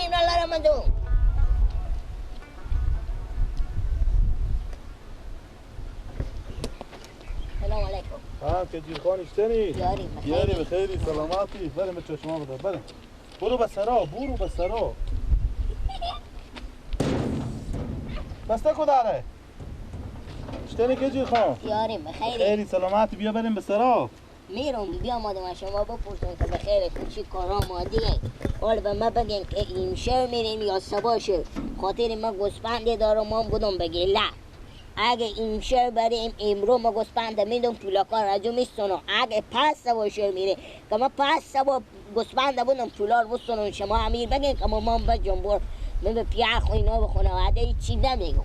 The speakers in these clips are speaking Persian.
میریم لالا رمضان. سلام علیکم. ها که جیرخان اشتنی؟ یاری بخیری سلامتی. بریم به چشما بده بریم. برو به سرا برو به سرا. بسته کو داره؟ اشتنی که جیرخان؟ یاریم بخیری. خیری سلامتی بیا بریم به سرا. میرم بیا آمادم شما بپرسم که بخیر چی کارا آمادیه. حال به ما بگین که امشب میریم یا صبح شد. خاطر ما گوسفند دارم ما بودم بگی نه. اگه امشب بریم امرو ما گوسفند میدم پولاکار رجو میستونم. اگه پس صبح شد میره که ما پس صبح گوسفند بودم پولار بستونم. شما امیر بگین که ما به جنبور من به پیاخ و اینا به خانواده چی نمیگم.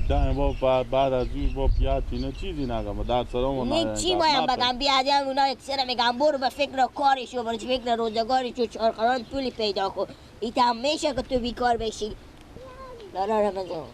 ده با بعد از اون با پیات اینا چیزی نگم در سرام نه چی باید بگم بیادم اونا یک سر میگم برو به فکر کارش و برو فکر روزگارش و چهار قران پولی پیدا کن. ایت هم میشه که تو بیکار بشی. لالا رمضان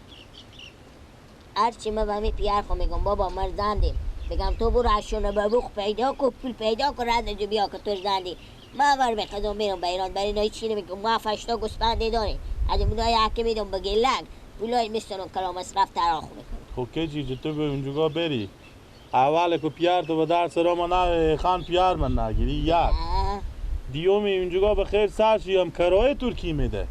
هرچی من به می پیار خو میگم بابا مر زندیم بگم تو برو اشونه ببوخ پیدا کن پول پیدا کن رد جو بیا که تو زندی. من بر به قدم میرم به ایران برای اینا چی نمیگم. ما 8 گوسفند داریم از اونها یکی میدم به گلک پولای میستونم کلام مصرف تراخ میکنم. خب که چیزی تو به اونجا بری اول که پیار تو به در سرا ما نه خان پیار من نگیری یک دیومی اونجا به خیر سرشی هم کرایه ترکی میده.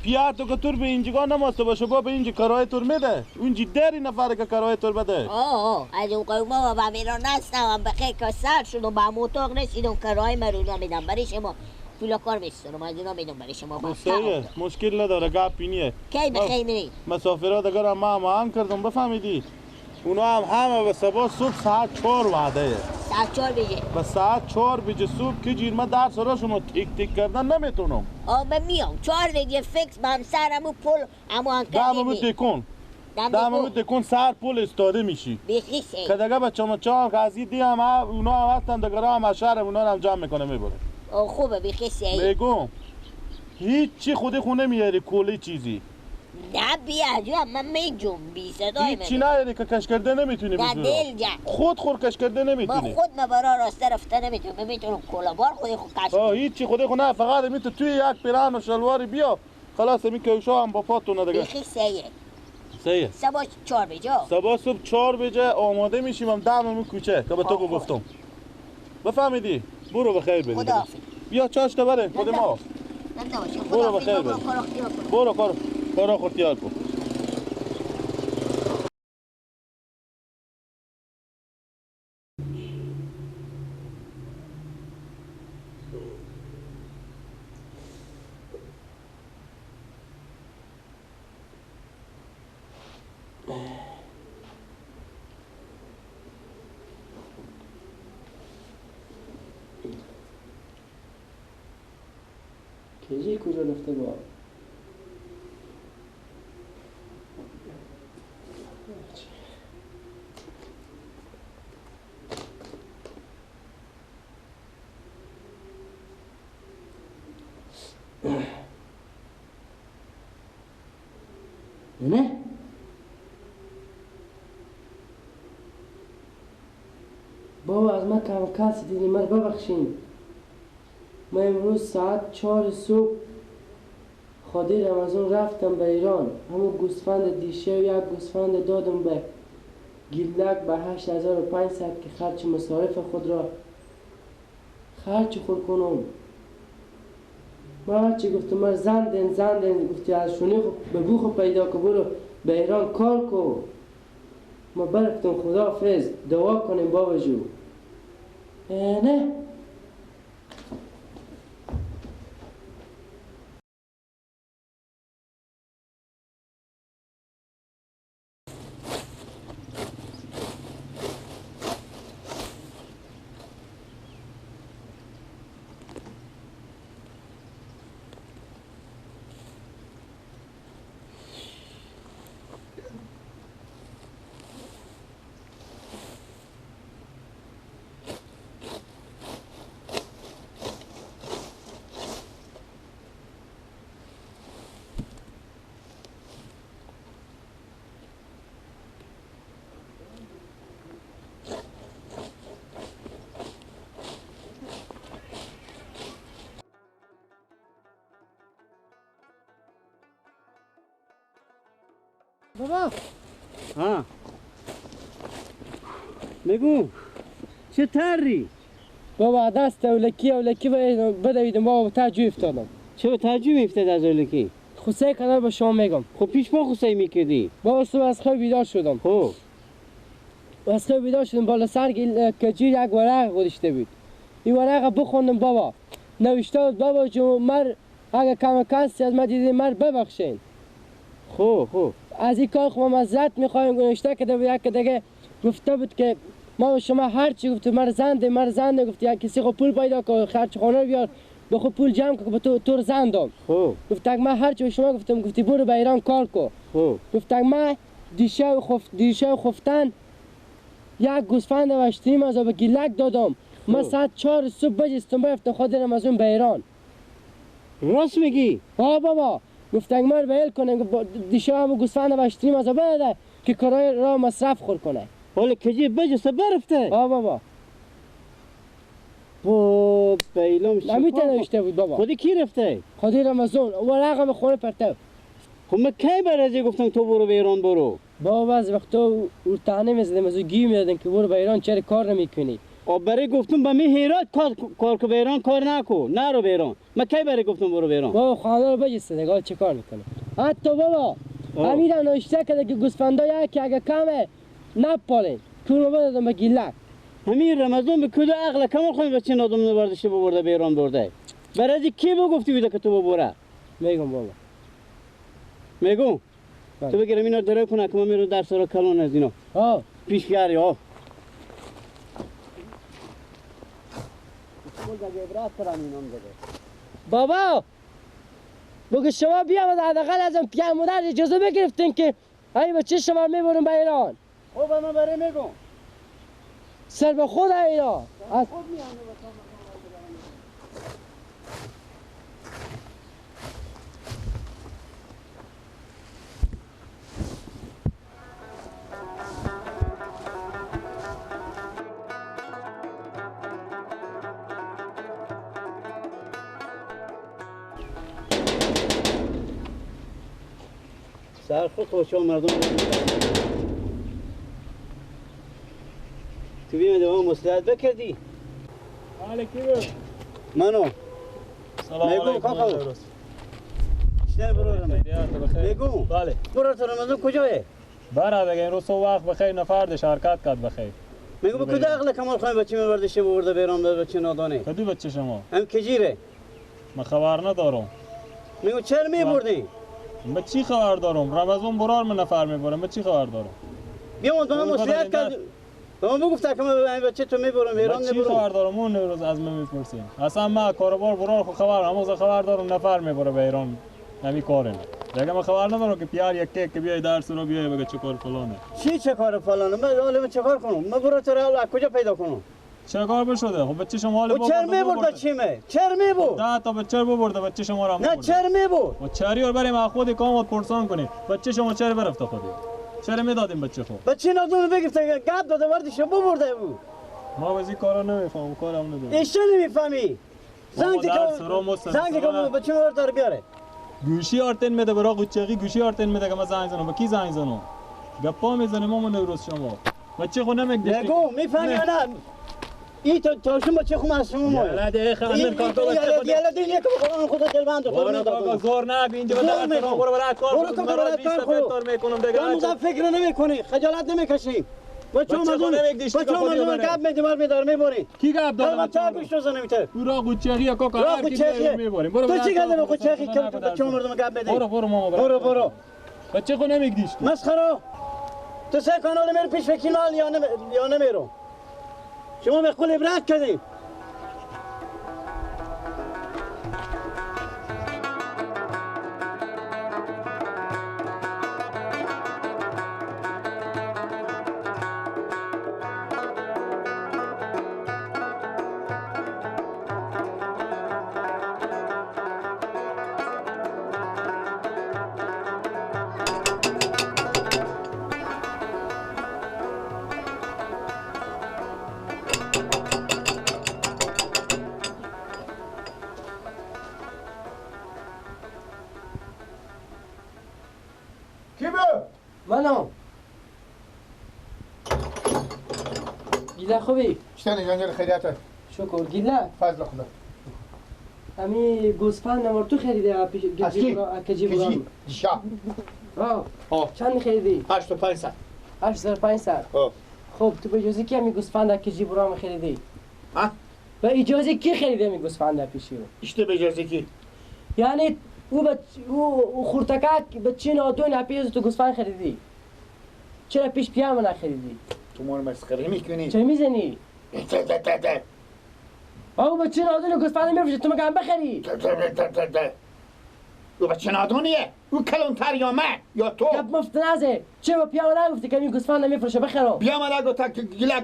پیار تو که تور به اینجا نماسته باشه با به اینجا کرایه تور میده. اونجا دری نفره که کرایه تور بده. آه از اون قوم ما به ایران هستم به خیر که سر شدم به اتاق رسیدم کرایه من میدم برای شما. پولا کار میستونم از اینا میدم برای شما. صحیحه مشکل نداره گپ اینیه. کی بخیر میری؟ مسافرها دیگر هم ما هم کردم بفهمیدی. اونا هم همه به صبح صبح ساعت 4 وعده. ساعت 4 بجه. به ساعت 4 بجه صبح که جیر من در سرا شما تیک تیک کردن نمیتونم. آه من میام 4 بجه فکس با هم سرمو پل امو انکر دممو تکون. دممو تکون سر پل استاده میشی. بیخی سه. که دیگه بچه‌م چهار قضیه دی هم اونا هم هستن دیگه هم شهر اونا هم جمع میکنه میبره. خوبه بیخی سه. میگم هیچی خودی خونه میاری کلی چیزی. نه بیا من میجم بی صدای من. هیچی نداری که کش کرده نمیتونی نه دل جان. خود خور کش کرده نمیتونی. من خود من برا راسته رفته نمیتونم. من میتونم کلا بار خودی خود کش. هیچی خودی خود نه فقط میتونی توی یک پیراهن و شلواری بیا خلاص می کشا هم با پاتونه دیگه. بیخی سه. سه. صبح 4 بجه. صبح صبح 4 بجه آماده میشیم هم دممون کوچه که به تو گفتم. بفهمیدی؟ برو به خیر بدی. خداحافظ. بیا چاش تا بره خود ما. برو به خیر بری. برو کار کارا خورتیار کن. کجی کجا رفته با؟ نه بابا از من کم کسی دیدی من ببخشین. من امروز ساعت 4 صبح خاطر رمضان رفتم به ایران. همون گوسفند دیشه و یک گوسفند دادم به گیلک به 8500 که خرچ مصارف خود را خرچ خود کنم. من چی گفتم من زندن زندن گفتی از شونه خود به بو خود پیدا که برو به ایران کار کو. ما برفتم خداحافظ دعا کنیم بابا جو. نه بابا ها میگو چه تری؟ بابا دست اولکی اولکی بدویدم بابا تعجب افتادم. چه تعجب افتاد از اولکی؟ خصه کنار با شما میگم. خب پیش ما خصه میکردی؟ بابا صبح از خواب بیدار شدم. خب از خواب بیدار شدم بالا سر کجیر یک ورق گذاشته بود. این ورق بخوندم بابا. نوشته بود بابا جون مر اگه کم کسی از ما دیدین مر ببخشین. خب خب از این کار خب معذرت میخوایم. نوشته کرده بود یک دیگه گفته بود که ما شما هر چی گفت مر زنده مر زنده گفت یک کسی خب پول پیدا کن خرج خانه بیار به خود پول جمع کن به تو رو زن دام. خب گفت من هر چی شما گفتم گفتی برو به ایران کار کن. خب گفت من دیشب خفتن یک گوسفند وشتیم از به گیلک دادم. من ساعت 4 صبح بجستم برفتم خود رمضان به ایران. راست میگی؟ ها بابا گفت من رو بیل کنه دیشب هم گوسفند وشتیم از بده که کرای را مصرف خور کنه. حالا کجی بجسته برفته؟ ها بابا با بیلام نمیته نوشته بود بابا. خودی کی رفته؟ خودی رمضان ورقم به خونه پرته. خب من کی برازی گفتم تو برو به ایران برو؟ بابا بعضی وقتا او طعنه میزدم از او گیر میدادن که برو به ایران چرا کار نمیکنی؟ آب برای گفتم به می حیرت کار که به ایران کار نکو نرو به ایران. من کی برای گفتم برو به ایران؟ بابا خانه رو بجسته نگاه چه کار میکنه. حتی بابا امیرم نوشته کرده که گوسفندا یکی اگه کمه نپالین کورو بدادم به گیلک. همین رمضان به کدو عقل کمال خواهیم بچه نادم نبردشه ببرده به ایران برده. برای کی بگفتی بوده که تو ببره؟ میگم بابا میگم تو بگیرم اینا درک کنه که من میرم درس را کلان از اینا ها پیش بیاری ها. بابا بگو شما بیامد حداقل ازم پیام مادر اجازه بگرفتین که ای بچه شما میبرم به ایران. خب من برای میگم سر به خود ایران. سر خود خوشا مردم تو بیمه ما مصلحت بکردی؟ بله کی بود؟ منو سلام علیکم کاکا. چه برو میگم بله برو تو رمضان کجایه؟ برا دیگه این روز وقت بخیر نفر ده شرکت کرد بخیر. میگم به کجا عقل کمال خواهیم بچه میبردشه برده بیرون بچه نادانه. کدو بچه شما؟ هم کجیره؟ من خبر ندارم. میگم چرا میبردی؟ من چی خبر دارم؟ رمضان برار من نفر میبرم. من چی خبر دارم؟ بیام با من مصلحت کرد. به من بگفت که من بچه تو میبرم ایران نبرم. چی خبر دارم؟ اون روز از من میپرسین. اصلا من کاروبار برار خو خبر همون خبر دارم نفر میبره به ایران. نمی کارم. دیگه من خبر ندارم که پیار یک که بیای درس رو بیای بگه چه کار فلانه. چی چه کار فلانه؟ من حالا چه کار کنم؟ من برو تو رو از کجا پیدا کنم؟ چه کار بشده؟ خب بچه شما حالا چر میبرد بچیمه؟ چر میبرد؟ ده تا بچه ببرده بچه شما را نه چر میبرد؟ و چری رو بریم از خود کامات پرسان کنیم. بچه شما چر برفته خودی؟ چرا میدادیم بچه خود؟ بچه نادون بگفته گپ داده وردش ببرده بود. ما از این کارا نمیفهمم، کارم ندارم. ایش نمیفهمی؟ زنگ زنگ که بچه ما رو بیاره. گوشی آرتن میده برا قوچقی گوشی آرتن میده که من زنگ زنم. با کی زنگ زنم؟ گپا میزنه ما نوروز شما. بچه خو نمیگه. نگو میفهمی یا نه؟ این تو شما بچه خو از شما ما. یالا ده خانم کاکا بچه خود. یالا ده یک خدا دلبند برو کاکا زور نگو اینجا به برو برو کار برو کاکا برو کار میکنم دیگه. تو فکر نمیکنی، خجالت نمیکشی. بچه مردم بچه مردم گپ میدی مر میدار میبری. کی گپ داره؟ بچه گوش رو نمیته. تو را قوچقی کاکا هر کی میبریم. برو تو چی گپ قوچقی که بچه مردم گپ میدی؟ برو برو ماما برو برو. بچه خو نمیگدیش تو. مسخره. تو سه کانال میری پیش وکیل مال یا نمیرو. شما به قول عبرت کردیم. گیله خوبی؟ چطوری جان خیریت؟ شکر گیله فضل خدا. امی گوسفند نمار تو خریده کجی برام؟ دیشب. آه چند خریدی؟ 8500. 8500. خب تو به اجازه کی امی گوسفند کجی برام خریدی؟ ها؟ به اجازه کی خریده امی گوسفند پیشی؟ اشته به اجازه کی؟ یعنی او خورتکک به چین آدون پیز تو گوسفند خریدی؟ چرا پیش پیام نخریدی؟ تو مار مسخره میکنی؟ چرا میزنی؟ ده او بچه نادون گوسفند میفروشه تو مگه هم بخری؟ ده او بچه نادونیه او کلانتر یا من یا تو گپ مفت نزه چه با پیام نگفتی که این گوسفند میفروشه بخرم بیام آمده گفت گیلک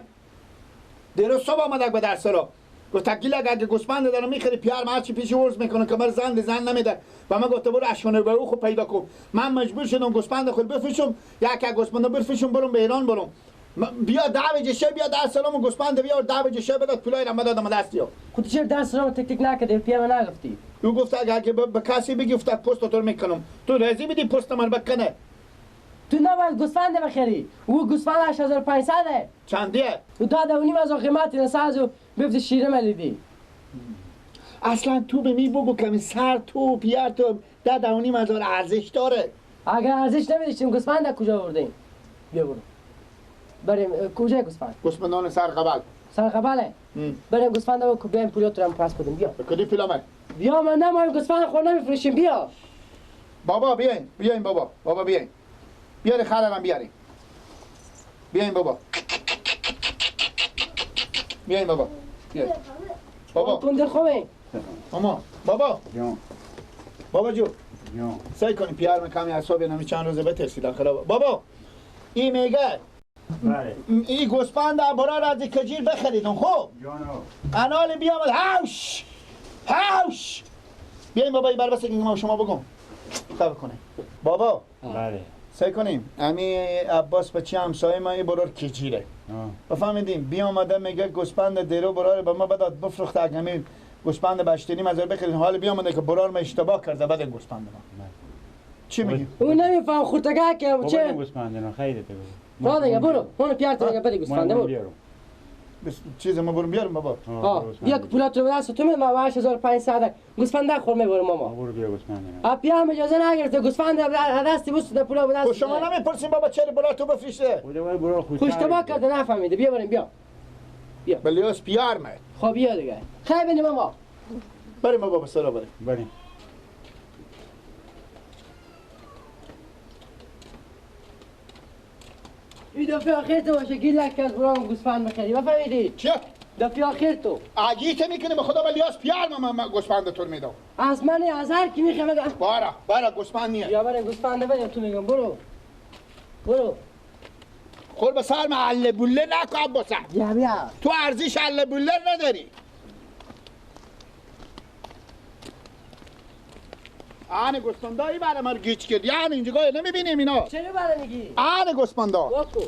دیروز صبح آمده به درس رو گفت گیلک اگه گوسفند دارم میخری پیار هرچی پیش ورز میکنه که من زن نمیده و من گفته برو اشونه به او خود پیدا کن من مجبور شدم گوسفند خود بفروشم یک گوسفند بفروشم برم به ایران برم بیا 10 بجه شب بیا در سلام و گوسفند بیا 10 بجه شب بداد پولای را دادم دستیو خود چرا در سلام تک تک نکردی پیام نگفتی او گفت اگه به کسی بگی افتاد پست تو میکنم تو راضی بدی پست من بکنه تو نباید گوسفند بخری او گوسفند 8500 چندیه او 2.5 قیمت این سازو بفت شیره ملیدی اصلا تو به می بگو کمی سر تو پیار تو 2.5 ارزش داره اگر ارزش نمیداشتیم گوسفند کجا آوردیم بیا برو بریم کجای گوسفند؟ گوسفندان سر قبل. سر قبله؟ بریم گوسفند رو بیایم پولات رو هم پس بدیم بیا. کدی پولامه؟ بیا من نمایم گوسفند خود نمیفروشیم بیا. بابا بیاین بیاین بابا بابا بیاین. بیاری خرم بیارین. بیاین بابا. بیاین بابا. بیاین. بابا. تونده خوبه. ماما بابا. جان. بابا جو. جان. سعی کنی پیار من کمی اعصاب نمی چند روزه بترسیدن خراب. بابا این میگه بله. این گوسفند برا را از کجیر بخریدم خب جانو انال بیامد هاوش هاوش بیاین بابا این بر بس ما شما بگم خب کنه بابا بله سعی کنیم امی عباس بچه همسایه ما این برار کجیره بفهمیدیم بیامده میگه گوسفند دیرو برار به ما بداد بفروخته اگه امی گوسفند بشتینیم از بخرید حال بیامده که برار ما اشتباه کرده بده گوسفند ما چی میگی؟ اون نمیفهم خورتگه که چه گوسفند نه خیرته برو دیگه برو اون پیار دیگه بده گوسفنده برو بس چیز ما برو بیارم بابا بیا که پولات رو به دست تو میدم 8500 گوسفند خور میبرم ماما برو بیا گوسفند بیا هم اجازه نگرفته گوسفند دستی بوس پولا به دست شما نمیپرسین بابا چرا برا تو بفروشه خوش اشتباه کرده نفهمیده بیا بریم بیا بیا بلیاس پیار مه خب بیا دیگه خیر بریم ماما بریم بابا سرا بریم بریم این دفعه آخر تو باشه گیلک از برام گوسفند بخری بفهمیدی؟ چیه؟ دفعه آخر تو عجیته میکنی به خدا بلیاس پیار من گوسفند تو میدم از من از هر کی میخوام بگم بارا بارا گوسفند نیه یا برای گوسفند بده تو میگم برو برو خور به سر من بوله نکن عباس بیا بیا تو ارزش اله بوله نداری آن گوسفندایی برای ما گیج کرد یعنی اینجا نمیبینیم اینا چرا برای میگی آن گوسفندا بکو